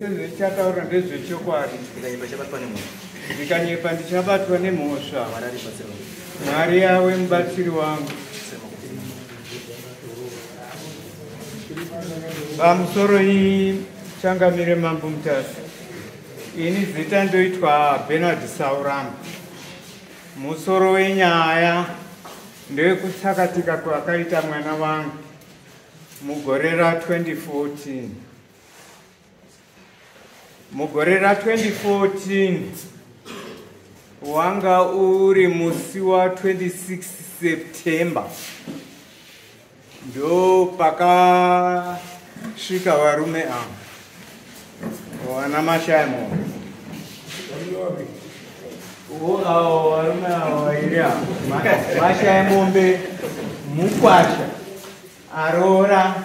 Zvichataura ndezvechokwadi. Ndikanyepa ndichabatwa nemhosva. Mwari ave mubatsiri wangu. Pamusoro iyi changamire Mambo Mutasa. Ini zita ndoitwa Bernard Sauramba. Musoro wenyaya ndewekutsakatika kwakaita mwana wangu mugore ra 2014. Mugore ra 2014 wanga uri musi wa 26 September ndo pakasvika varume ava vana mashaya mombe. Avo varume ava vairi ava mashaya mombe mukwasha aroora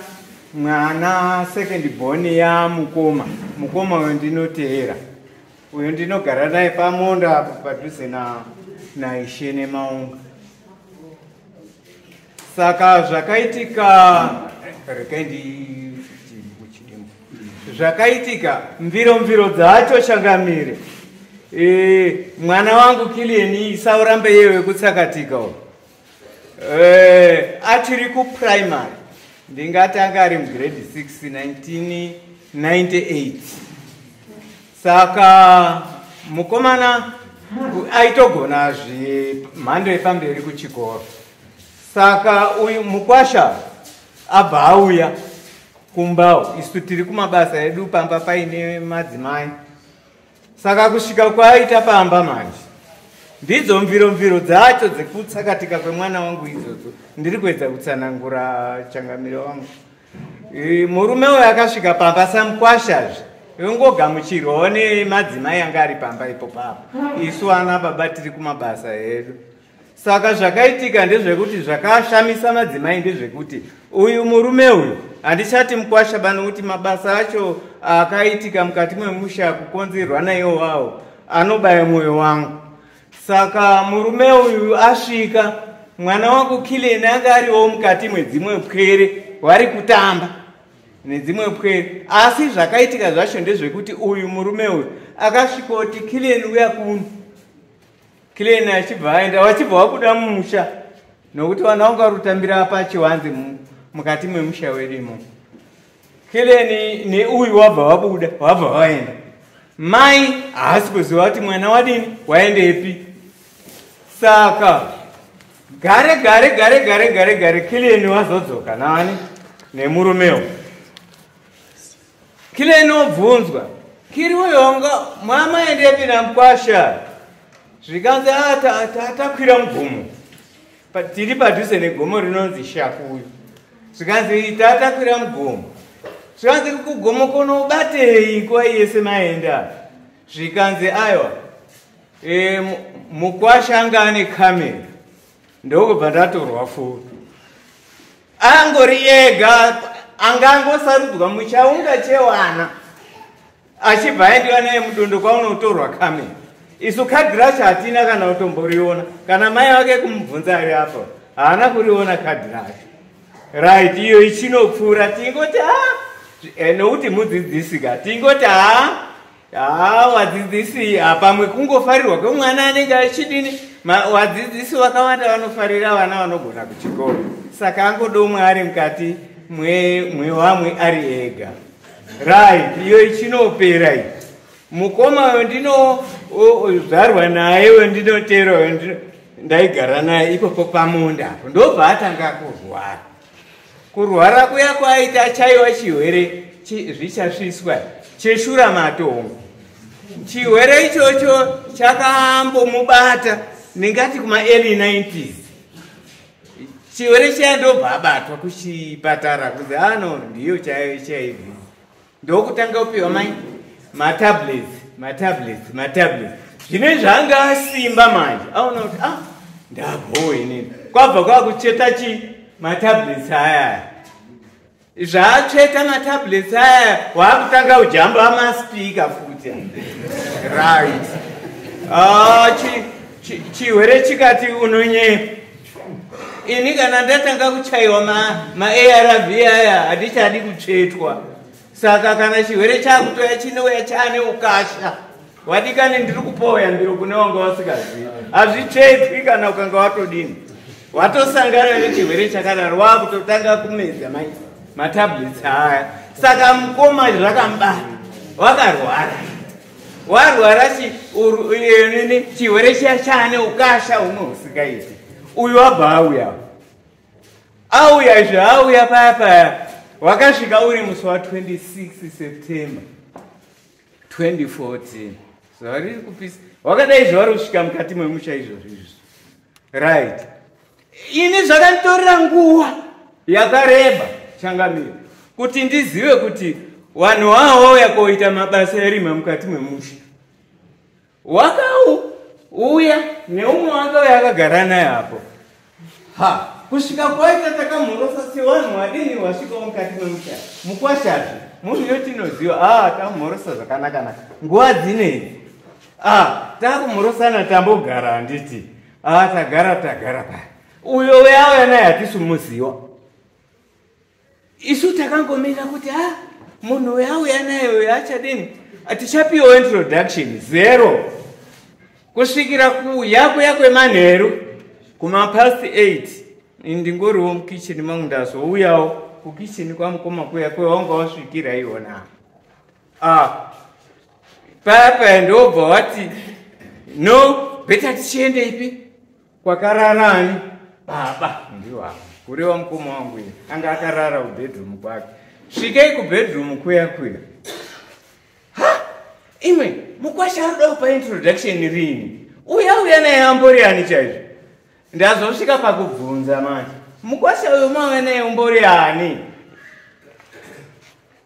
mwana second born ya mukoma. Mukoma uyo ndinoteera, uyo ndinogara naye pamonda apo padhuze naIshe nemaunga. Saka zvakaitika, regai ndichidimbu. Zvakaitika mviro mviro dzacho changamire. Mwana wangu Kilian Saurambe yewe kutsakatika uyo. Achiri kuprimary, ndingati anga ari mugrade 6 1998. Saka mukomana aitogona zvemhando yepamberi kuchikoro. Saka uyu mukwasha abva auya kumbawo, isu tiri kumabasa edu pamba paine madzimai. Saka kusvika kwaaita pamba manje, ndidzo mviro mviro dzacho dzekutsakatika kwemwana wangu idzodzo ndiri kuedza kutsanangura changamire wangu. Murume uyu akasvika pamba samukwashazve, ongogamuchirwawo nemadzimai anga ari pamba ipo papo, isu ana baba tiri kumabasa edu. Saka zvakaitika ndezvekuti zvakashamisa madzimai ndezvekuti uyu murume uyu, handichati mukwasha bano, kuti mabasa acho akaitika mukati memusha kukonzerwa naiwo wawo anobaya mwoyo wangu. Saka murume uyu asvika, mwana wangu Kilian anga ariwo mukati mwedzimwe pwere, vari kutamba nedzimwe pwere. Asi zvakaitika zvacho ndezvekuti uyu murume uyu akasvikoti, "Kilian, uya kuno." Kilian achibva aenda, vachibva vabuda mumusha, nokuti vana vanga vari kutambira pachivanze mukati memusha wedu imomo. Kilian neuyu wabva vabuda, vabva vaenda. Mai haasi kuziva kuti mwana wadini, waendepi. Saka gare gare gare gare gare gare Kilian wazodzoka nani nemurumewo. Kilian obvunzwa, "Kiri uyo mwamaendepi namukwasha?" Zvikanzi, "Takwira mugomo, tiri padhuze negomo rinonzi Shakuyu." Zvikanzi, "Tatakwira mugomo." Zvikanzi, "Kugomo kunobatei nguva yese maenda?" Zvikanzi, "Aiwa, mukwasha anga ane kamera, ndokubva ndatorwa foto." Angori ega, anga angosarudzwa muchaunga chewana, achibva aendiwa naye mudondo kwaunotorwa kamera. Isu kadhi racho hatina kana kutomboriona, kana mai vake kumubvunza ari apo haana kuriona kadhi racho. Right, iyo ichinopfuura, tingoti ha, nokuti mudzidzisi ka, tingoti ha ha, wadzidzisi pamwe kungofarirwa kwemwana anenge achidini. Wadzidzisi vakawanda vanofarira vana vanogona kuchikoro, saka angodomwe ari mukati mwewamwe ari ega. Right, iyo ichinopera iyi. Mukoma wendinozvarwa naye, wendinotera, ndaigara naye ipopo pamunda apo, ndobva atanga kurwara. Kurwara kuya kwaita, chaiwa chirwere zvichasviswa cheshura matongo. Chirwere ichocho chakambomubata ndingati kuma early 90s. Chirwere chiya ndobva abatwa kuchipatara kuzi ano ndiyo chaiyo HIV, ndokutanga kupiwa mai matablets, matablets, matablets. Zvine zvanga asimba manje, aona kuti ah, ndabho inini, kwabva kwakucheta chi matablets aya. Zvaatsveta matablets aya, waakutanga kujamba maspika futi. Right, ah, chirwere chikati, "Unonyepa, ini kana ndatanga kuchaiwa maARV aya handichadi kutsvetwa." Saka kana chirwere chakutoya chinouya chaane ukasha. Wadikani, ndiri kupawo yambiro kune wanga wasikazivi, hazvitsvetwi. Kana ukanga watodini, watosangana nechirwere chakadaro, wakutotanga kumedza matablets aya. Saka mukoma zvakamubata, wakarwara, warwara chirwere chiya chaane ukasha humwe husikaiti. Uyu wabva auya, auya izvo, auya paya paya, wakasvika uri musi wa26 September 2014. Zuva riri kupisa, wakadai zuva rikusvika mukati memusha izvozvo izvi, right? Ini zvakanditorera nguva yakareba, changamiro, kuti ndizive kuti vanhu vavo vauya koita mabasa erima mukati memusha. Wakauya neumwe wakauya akagara naye apo. Ha, kusvika kwaita takamhorosa sevanhu wadini wasvikawo mukati memusha. Mukwashazve munhu yotinoziva. A, tamhorosa zvakanaka-naka nguva dzinedzi. A, takumhorosana, tambogara, handiti? A, tagara, tagara paya. Uyo weauya naye hatisi muziwa isu. Takangomira kuti a, munhu weauya naye uyo achadini, tichapiwa introduction zero, kusvikira kuya kuya kwemanheru kumapast 8. Ndingoriwo mukicheni mangu, ndazouyawo kukicheni kwamukoma kuya kwewanga wasvikira iwona. Ah, paya paya ndobva wati, "No, better tichiende ipi kwakararani baba." Ndiwo kureva mukoma wangu iye anga akarara kubedroom kwake. Svikei kubedroom kuya kuya, ha, imwe mukwasha arikuda kupa introduction rini? Uya uya naye ambori ani chaizvo? Ndazosvika pakubvunza manje, mukwasha uyu mauya naye umbori ani?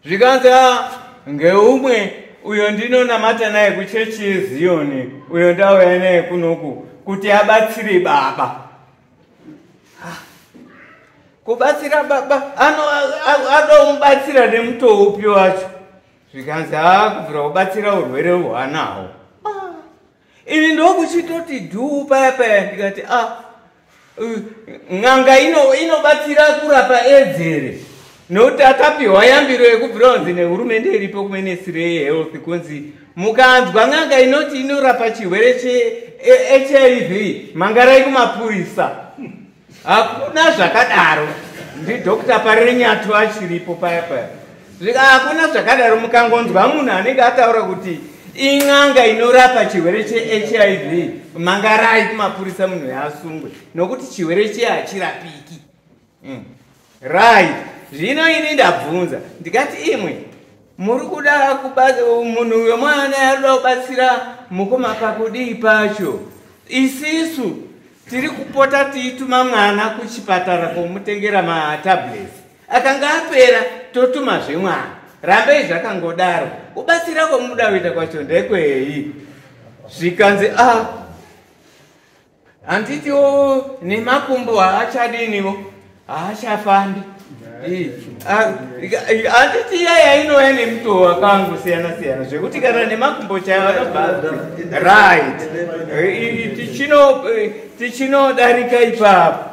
Zvikanzi, "Ah, ngeumwe uyo ndinonamata naye kuchechi yeZiyoni, uyo ndauya naye kunoku kuti abatsire baba." Ah, kubatsira baba, adomubatsira nemutoo upi wacho? Zvikanzi, "Ha, kubvira kubatsira urwere hwanahwo." Ah, ini ndokuchitoti dhuu paya paya, ndikati, "A, n'anga inobatsira kurapa AIDS here?" Nokuti atapiwa yambiro yekubvira kunzi nehurumende iripo kuministry yehealth, kunzi mukanzwa n'anga inoti inorapa chirwere cheHIV, mangarai kumapurisa. Hakuna zvakadaro. NdiDr Parirenyatwa achiripo paya paya. Zvika hakuna zvakadaro. Mukangonzwa munhu anenge ataura kuti in'anga inorapa chirwere cheHIV, mangarai kumapurisa, munhu yaasungwe, nokuti chirwere chiye hachirapiki. Right, zvino ini ndabvunza ndikati, "Imwe muri kuda munhu uyo mwana arikuda kubatsira mukoma pakudii pacho? Isisu tiri kupota tiituma mwana kuchipatara komutengera matablets, akanga apera totumazve mwana. Rambei zvakangodaro. Kubatsira kwamuda kuita kwacho ndekwei?" Zvikanzi, "A, ah, handitiwo nemakumbo haachadiniwo, haachafambi. Handiti iyaya inouya nemutoo wakangosiyana siyana zvekuti kana nemakumbo chaivo anobva." Right, tichinodarika ipapo,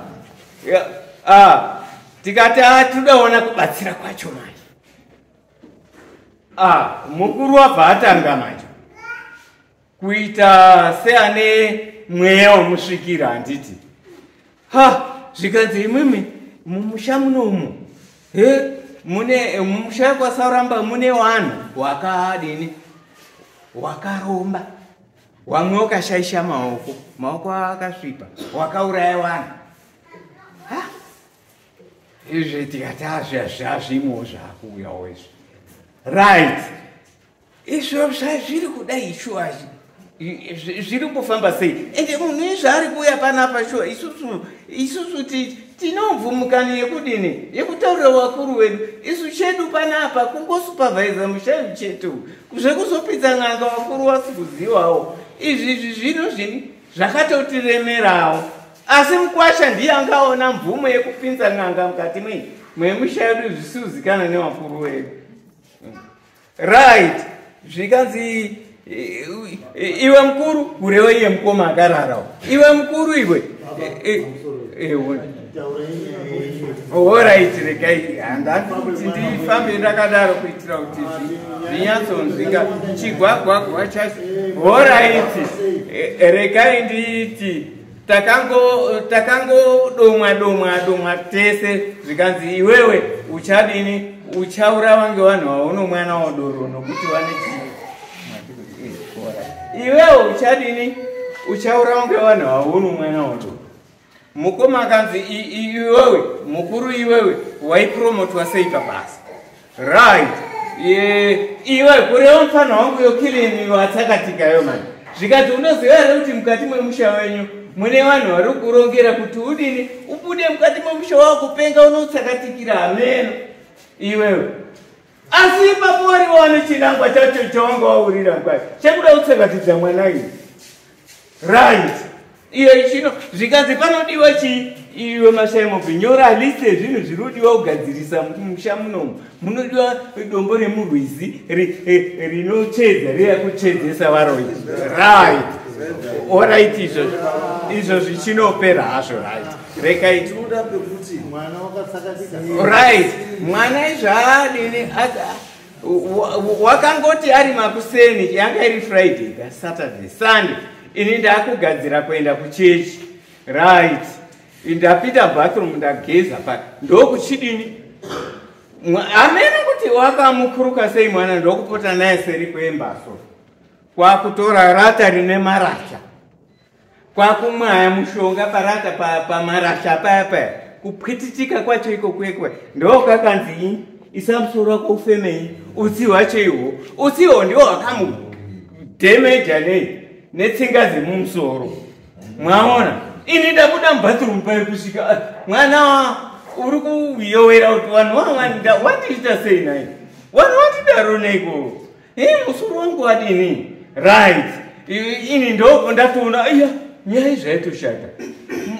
tikati, "Todaona kubatsira kwacho manje." Mukuru wabva atanga manje kuita seane mweya wemusvikira, handiti? Ha, zvikanzi, "Imwimwi mumusha munomu, he, mune mumusha kwaSauramba mune vanhu wakadini, wakaromba, wamwe wakashaisha maoko, maoko akasvipa, wakauraya vanhu." Ha, izvi tikati, "Azvazvazvimwewo zvaakuuyawo izvi." Right, izvo zvazviri kudai, shuwa zviri kufamba sei? Ende munhu izvo ari kuuya panapa, shuwa isusu tinomvumukani yekudini, yekutaurira vakuru vedu. Isu chedu panapa kungosupervisa mushavi chete. Zvekuzopinza n'anga vakuru vasi kuzivawo izvi, izvi zvino zvini zvakatotiremerawo. Asi mukwasha ndiye angaona mvumo yekupinza n'anga mukati mwemusha yedu zvisizikana nevakuru vedu. Right, zvikanzi, "Iwe mukuru," kurewa iye mukoma akararawo, "iwe mukuru iwe." Alright, regai handati kuti ndifambe ndakadaro kuitira kuti zvinyatsonzwika chigwagwagwa chacho. Alright, regai nditi takangodomwa domwa domwa tese, zvikanzi iwewe uchadini, uchaurawa ngevanhu vaunomwana wadoro nokuti vane chii. Iwewe uchadini, uchaurawa ngevanhu vaunomwana wadoro. Mukoma akanzi iwewe mukuru, iwewe waipromotwa sei pabasa? Right, iwe kureva mufana wangu yokilini watsakatikayo mani. Zvikati unoziva here kuti mukati mwemusha wenyu mune vanhu vari kurongera kuti udini, ubude mukati mwemusha wako kupenga unotsakatikira hameno iwewe. Asi ipapo wariwo nechinangwa chacho chawanga waurira kwai chekuda kutsakatidza mwana iyi. Right, iyo chino zvikanzi panodiwa chii, iwe Mashayamombe nyora list yezvinhu zviri kudiwa kugadzirisa musha munomu. Munodiwa dombo remurwizi rinochedza riya kuchedzesa varoyi. Right, alright, izvozvo izvo zvichinopera hazvo. Right, rekai. Tinoda pekuti mwana wakatsakatika. Right, mwana izvaadini, wakangoti ari makuseni, yanga iri Friday ka Saturday, Sunday, ini ndakugadzira kuenda kuchechi. Right, ndapinda bathroom, ndageza pa ndokuchidini, hamene kuti wakamukuruka sei mwana, ndokupota naye seri kwembaso, kwakutora rata rine marasha, kwakumwaya mushonga parata pamarasha paya paya, kupwititika kwacho iko kwekwe, ndokakanzi isa musoro wako ufemei utsi hwacho ihwo. Utsiho ndiwo hwakamudhemeja nei netsinga dzemumusoro. Mwaona, ini ndabuda mubathroom pai kusvika mwana uri kuyowera kuti vanhu vawanda wandiita sei nai, vanhu vandidaro neiko, musoro wangu wadini? Right, ini ndobvo ndatoona iya nyaya zvaitoshata,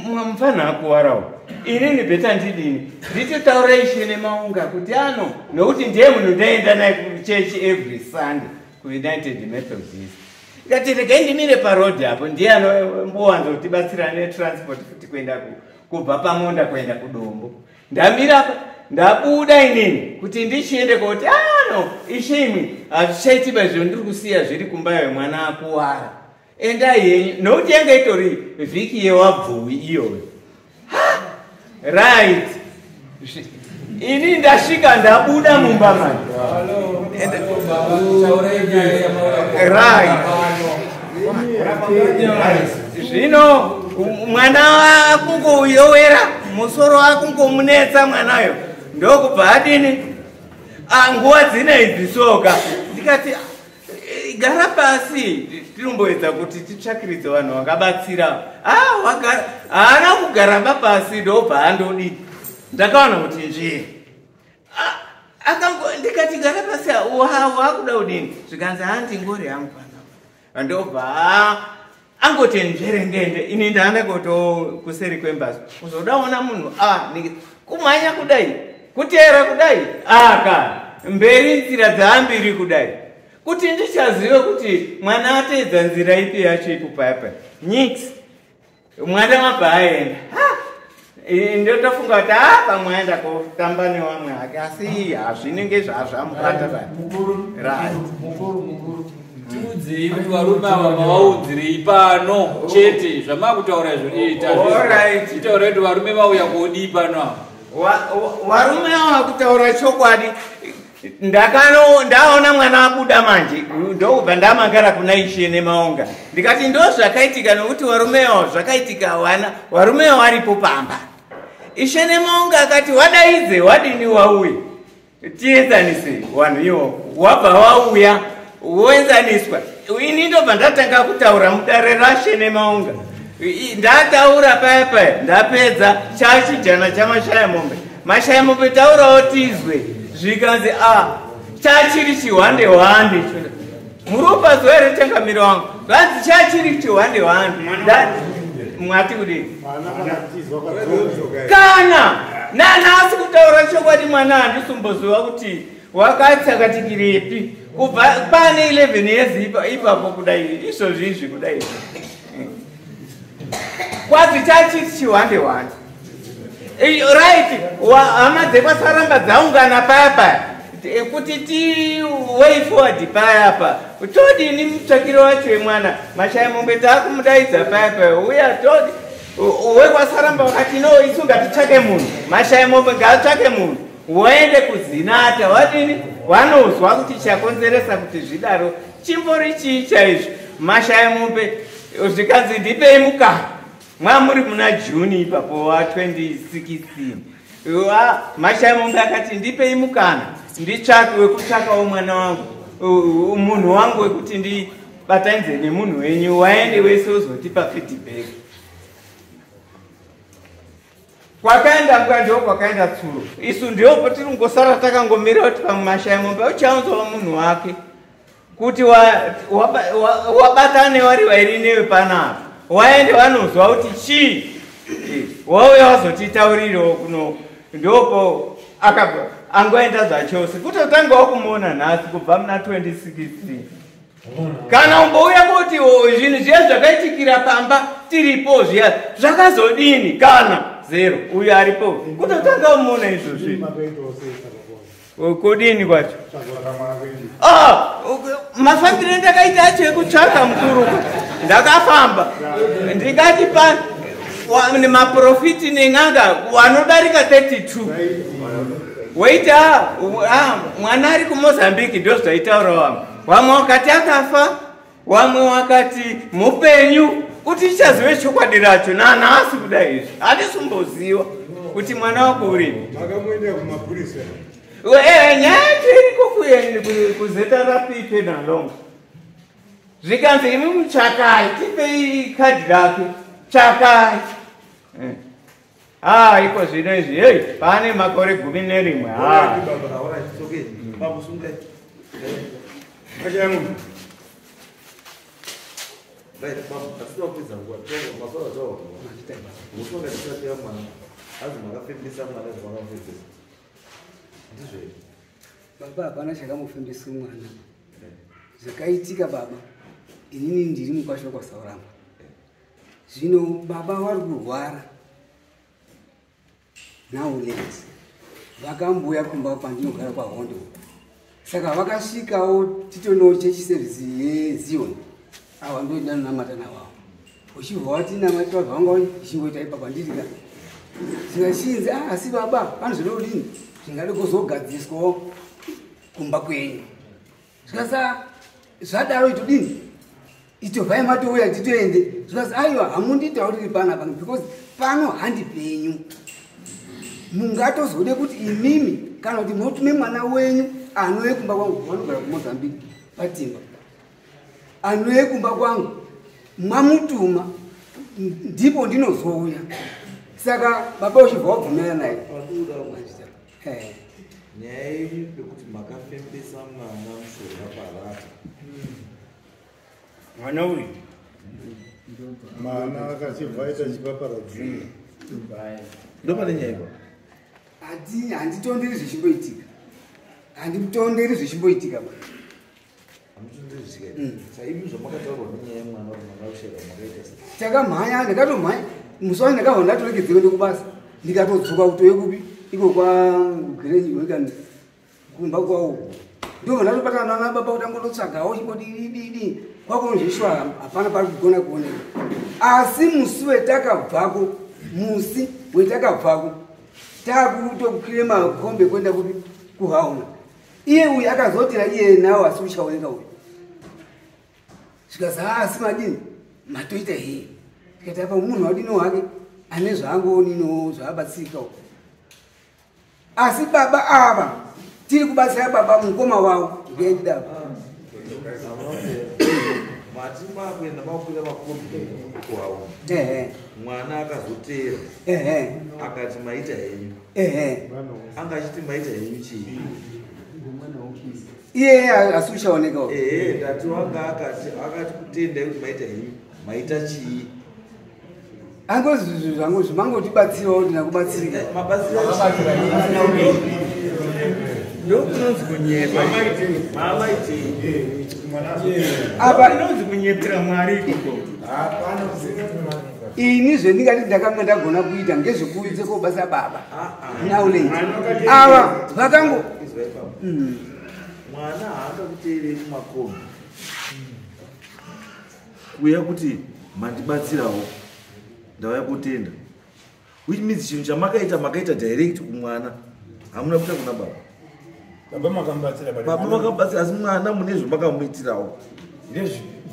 mufana akuwarawo. Inini better ndidini, nditotaura Ishe Nemaunga kuti ano, nokuti ndiye munhu ndaenda naye kuchechi every Sunday kuUnited Methodist. Ndikati regai ndimire parodhi apo, ndiye anombowanzotibatsira netransport futi kuenda kubva pamonda kuenda kuDombo. Ndamira apa, ndabuda inini kuti ndichiende koti ano ishe imwi hazvichaitiba izvo, ndiri kusiya zviri kumbayo, mwana akuwara, endai henyu, nokuti yanga itori vhiki yewabvuwi iyoyo. Right, ini ndasvika, ndabuda mumba mani. Right, zvino mwana akungouyowera, musoro akungomunetsa mwanayo, ndokubva adini, nguva dzine idzi soka. Ndikati gara pasi tinomboedza kuti titsvakiridze vanhu vakabatsira. Haana kugara pasi, ndobva andodi, ndakaona kuti nzvee akango. Ndikati gara pasi, wakuda kudini? Zvikanzi handingori hangu panapa. Ndobva angoti nzverengende, ini ndaanda kuto kuseri kwembaso kuzodaona munhu kumhanya kudai, kuteera kudai, aka mberi nzira dzaambiri kudai, kuti ndichazive kuti mwana ateedza nzira ipi yacho ipo payapa nyix. Mwana wabva aenda, ndotofunga kuti pamwe aenda kotamba newamwe hake, asi hazvinenge zvazvamubata. Mukuru. Right. Mukuru, mukuru, tiudzei kuti varume ava mavaudzirei pano chete zvamakutaura izvo. Alright. Itaura kuti varume vauya kodii pano ava. Varume ava, kutaura chokwadi, ndakano ndaona mwana abuda manje, ndokubva ndamangara kuna Ishe Nemaonga, ndikati ndo zvakaitika, nokuti varume avo zvakaitika, vana varume avo varipo pamba. Ishe Nemaonga akati wadaidze wadini wauye tienzanise vanhu ivo. Wabva wauya woenzaniswa, ini ndobva ndatanga kutaura mudare raShe Nemaonga. Ndataura paya paya, ndapedza, chachijana chaMashaya Mombe, Mashaya Mombe taurawo tizwe. Zvikanzi a chachiri chihwande hwande, murupa zuva rechangamiro wangu, zvanzi chachiri chihwande hwande. Mwati kudini? Mwana akatizwa kadzoka. Kana nanhasi kutaura chokwadi, mwana handisumboziva kuti wakatsakatikirepi kubva pane 11 years ipapo kudai, izvozvi izvi kudai, kwanzi chachiti chihwande hwande. Right, hama dzekwaSaramba dzaungana paya paya kuti ti way forward paya pa todini mutsvakiro wacho wemwana Mashayamombe taakumudaidza paya paya uya todi wekwaSaramba vakati no, isu ngatitsvake munhu, Mashayamombe ngaatsvake munhu waende kuZinata wadini wanozwa kuti chakonzeresa kuti zvidaro chimbori chii chaizvo. Mashayamombe zvikanzi ndipei mukana mwamuri muna Juni ipapo wa 2016. Mashayamombe akati ndipei mukana nditsvake wekutsvakawo mwana wangu, munhu wangu wekuti ndibatanidze nemunhu wenyu waende wese uzotipa feedback. Kwakaenda mbwa ndo kwakaenda tsuro. Isu ndipo tiri kungosara takangomira kuti pamwe Mashayamombe uchaunzawo munhu wake kuti wabatane wari wairi newe panapa waende wanozwa kuti chii wauya wazotitaurirewo kuno ndopo akabva angoenda zvachose kutotangawo kumuona nhasi kubva muna 2016. Kana umbouya kuti zvinhu zviya zvakaitikira pamba tiripo zviya zvakazodini kana zero uyu aripo kutotanga umuona izvozvi kudini kwacho. Mafambiro ndakaita acho ekutsvaka mukuru ndakafamba ndikati pa maprofiti nen'anga wanodarika 32 waita mwana ari kuMozambique ndo zvaitaura vamwe vamwe wakati akafa wamwe wakati mupenyu kuti tichazive chokwadi racho nanhasi kudai izvi handisumboziva kuti mwana wako uripi. Nyaya yacho iriko kuZRP Penhalonga zvikanzi imi mutsvakai tipei kadhi rake tsvakai. Iko zvino izvi hei pane makore 11. Baba hapana chakamufembesa mwana. Zvakaitika baba, inini ndiri mukwasha kwaSauramba. Zvino baba vari kurwara now late vakambuya kumba pandinogara kwaHondo. Saka vakasvikawo titono chechi service yeZion ava ndodanamata navavo uchibva watinamata vanga ichingoita ipapa ndirika zvikachinzi asi baba panozoda kudini zvingade kuzogadziriswawo kumba kwenyu. Zvikasa zvadaro itodini itobvai matouya titoende. Zvikasi aiwa hamunditauriri panapa because pano handi penyu. Mungatozode kuti imimi kana kuti mutume mwana wenyu anouye kumba kwangu vanogara kuMozambique patimba anouye kumba kwangu mamutuma ndipo ndinozouya. Saka baba uchibva wabvumira naye nyaya yenyu yekuti makafembesa mwana mushonga parata mwana uyu mwana akachibva aita chipaparadzunga ndopane nyaya ipa. Handitonderi zvichimboitika, handitonderi zvichimboitika ba. Takamhanya ndakatomhanya musi wacho ndakabva ndatoregedzeko ndokubasa ndikatodzoka kutouye kupi iko kwagirenyi kumba kwawo ndobva ndatobatana nana baba kuti angototsvagawo chimbodididi kwakonozvishwa hapana pari kugona kuoneka. Asi musi wetakabvako musi wetakabvako takutokwire makombe kuenda kupi kuhauna iye uyu akazotira iye nawo asi uchaoneka uyu zvikasi asi madini matoita hii tikati apa munhu wadino hake ane zvaangoonino zvaabatsirikawo. Asi baba ava tiri kubatsira baba mukoma wavo ngendidavo mati makuenda makukwira makombi kuhauna mwana akazotera akati maita henyu anga achiti maita henyu chii iye asi uchaoneka ndati wanga akati kutendai kuti maita henyu maita chii angozimangotibatsirawo ndinakubatsirika ndokunonzi kunyepa apa inonzi kunyepera Mwari ikoko. Ini zvendingati ndakanga ndagona kuita ngezvekuudze kobasa baba. Now late. Ava vakango mwana haangakuteerei kumakombi kuya kuti mandibatsirawo ndauya kutenda, which means chinhu chamakaita makaita direct kumwana, hamuna kuita kuna baba. Baba makamubatsira. Baba makamubatsira, asi mwana mune zvamakamuitirawo.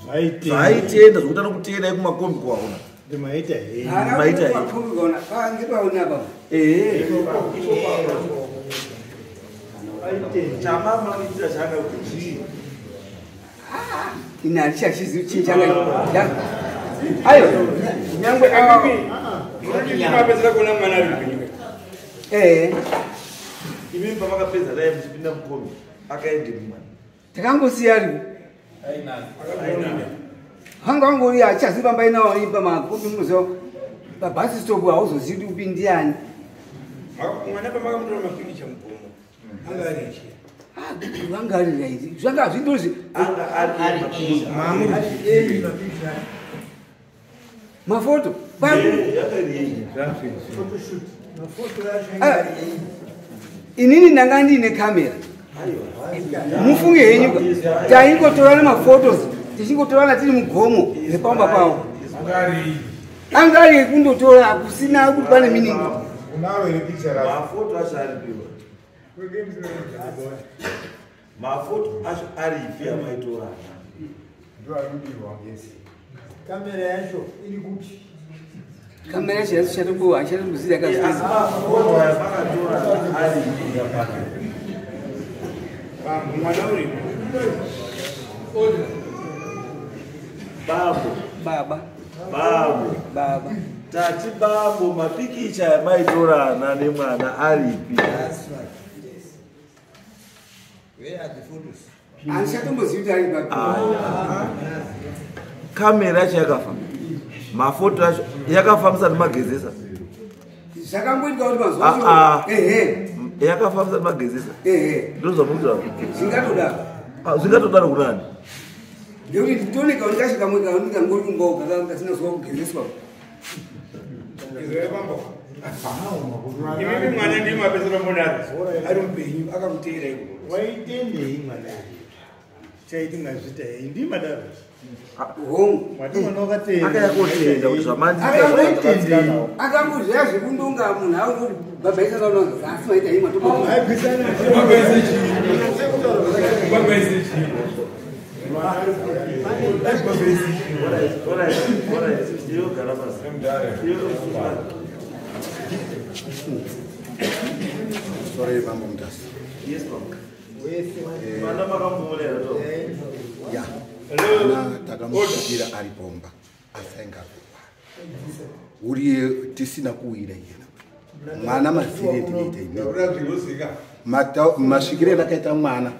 Zvaitenda. Zvaitenda zvokuti anokutendai kumakombi kwaona. Maita hei. Maita hei. Ngepaona baba. Ehe, chamamamuitira chaanga kuti chii? Ini handichachizivi chinhu changa. Ayo, nyangwe ava Mapedzera kuona mwana ari kunyika. Eh, Imimi pamakapedza naye muchipinda mukombi, akaende mwana? Takangosiya ari. Hanga wangori achazivi pamba inawo imba makombi munoziva pabhasi stop hauzozivi kuti upi ndiani. Mwana pamakamutora mapikicha mugomo, anga ari ichi? Ah, vanga ari right. Zvanga zvindozvi Anga ari mafoto. Yakari. Ah, inini ndanga ndiine kamera. Mufunge henyu, taingotorana mafotos, tichingotorana tiri mugomo repamba pavo. Anga ari ekundotora kusina kuti pane meaning. Unaro here picture racho? Mafoto acho aripiwa, mafoto acho aripi amaitorana? Ndo anodiwa. Kamera yacho iri kupi? Kamera yacho yacho hachatombozivi Asi yakazvizi. mafoto aya makatorana aripi yapana? Bambo, mwana uripo. Bambo. Baba. Bambo. Baba. Tati bambo, mapikicha amaitorana nemwana aripi? Handichatombozivi kuti ari papi. Kamera yacho yakafa, mafoto acho yakafa musati magezesa? Zvakamboitika kuti mazuva Ah, ah. acho ehe. Yakafa musati magezesa? Ehe. Ndozvamukuta. Zvingatodaro. Zvingatodaro kunani? Ngekuti nditoneka ndikashe kamwe kaundikangori kumbawo kasina zuva kugezeswa. Izwa bambo. Imimi mwana ndiye mapedzera mbonaro. Ari mupenyu akamuteera iko. Waitendei mwana? Chaiti ngazvita hei ndimadaro. Hongu. Mwati mwana wakatenda. Akayakotenda kuti zvamandi. Akambozviya zvekundonga munhu auri bhabhaisa kaunonga asi maita imwe. Aibvisana. Gara pasi. Sorry, Mambo Mutasa. Yes, baba. Mwana makamuona here to? Ya. Mwana takamusvikira ari pomba, asi ainge akurwara. Uri tisina kuwira iyena. Mwana mazire ndinoita inini. Masvikire ndakaita mwana,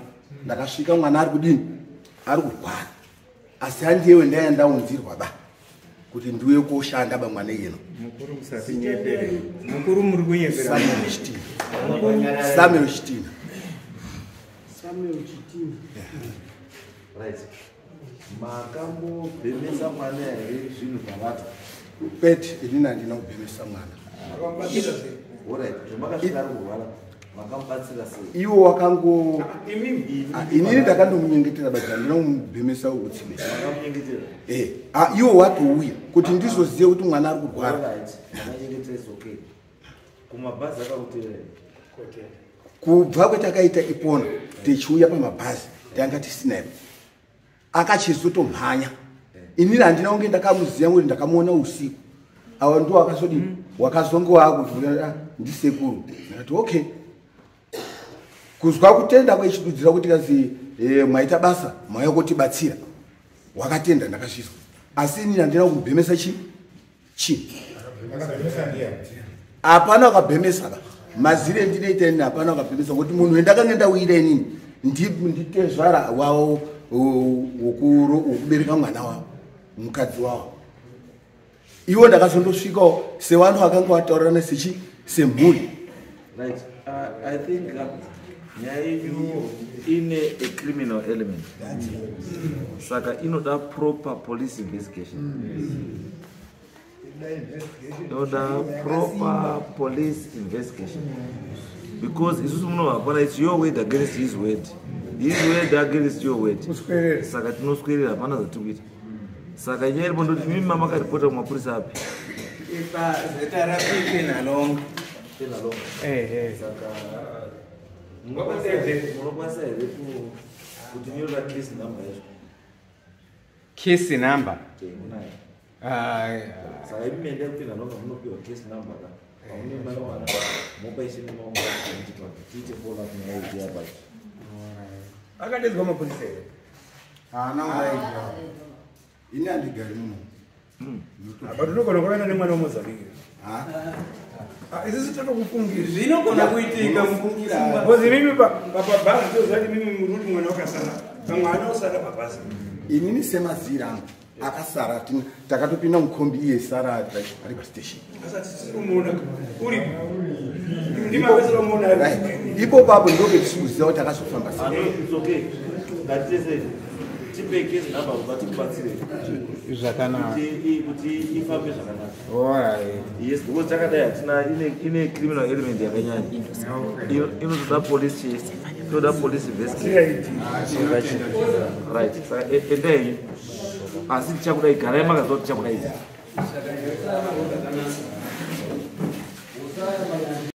ndakasvika mwana ari kudini? Ari kurwara. Asi handiyewe ndaiya ndaunzirwa ba kuti ndiuye koshanda ba mwana iyena. Mukuru, musatinyepere. Mukuru, muri kunyepera. Samuel Chitina. Samuel Chitina. Samuel Chitina. Right, makambobhemesa mwana here zvinhu zvavata? Kwete, inini handina kubhemesa mwana. Alright, zvamakasvika ari kurwara, makamubatsira sei? Iwo wakango. Ah, inini ndakandomunyengetera but handina kumubhemesa utsibe. Makamunyengetera? Eh, ah, iwo watouya kuti ndizozive kuti mwana ari kurwara. Alright, makanyengetera is okay. Kumabhazi akakuteera here? Kubva kwetakaita ipona tichiuya pamabhazi tanga tisina ipo, akachizotomhanya. Inini handina kunge ndakamuziva kuti ndakamuona usiku. Awa ndo wakazodini, wakazonge waakuvhura ndisekuru. Ndakati okay, kuzwa kutenda kwechidudzira kuti kazi mwaita basa, mauya kutibatsira. Wakatenda, ndakazvizwa, asi inini handina kumubhemesa chi chi Hapana wakabhemesa ka. Mazire endinoita inini, hapana wakabhemesa, ngokuti munhu wendakange ndawira inini nditezvara wavo wokubereka mwana wavo, mukadzi wavo. Iwo ndakazondosvikawo sevanhu vakanga vataurirana sechi semhuri. Right, I think nyaya yenyu ine a criminal element, saka inoda proper police investigation. Inoda proper police investigation, because isusu munobva hapana. It's your word against his word, his word against your word. Kuswerera. Saka tinoswerera, hapana zvatiri kuita. Saka nyaya iripo ndoti mimi mamakaripota kumapurisa api? Ipa zeta rapi Penhalonga. Penhalonga. Ehe. Saka munokwanisa here kuti nyorera case number yacho? Case number? Munayo? Ah. Saka imi mende kuPenhalonga, munopiwa case number ka paune maiwana, mopa ishe nemaungaiti tiite follow up nyaya iyi yapacho. Akadedzwa mapurisa here? Haana kudaidzwa, ini handigari muno. Apa tinogona kuvaenda nemwana weMozambique. Ha? Isusu tatokufungira. Zvinogona kuitika. Munofungira. Because imimi pabhazi toziva kuti mimi muri kuti mwana wakasara, pamwana usara pabhazi. Inini semazira angu akasara, takatopinda mukombi, iye sara ari pastation. Asati tisiri kumuona uripo, ndimapesera kumuona ari. Right, ipo papo ndoke tisikuziva kuti akazofamba sei. Ano, it's okay, ngatitese tipe case number kubva tikubatsire. Zvakanaka. Kuti ifambe zvakanaka. Alright. Yes, because takadai hatina, ine criminal element yakanyanya. Inotoda police chase, inoda police investigation. Right, saka endai, asi tichakudai, garai makaziva kuti tichakudai.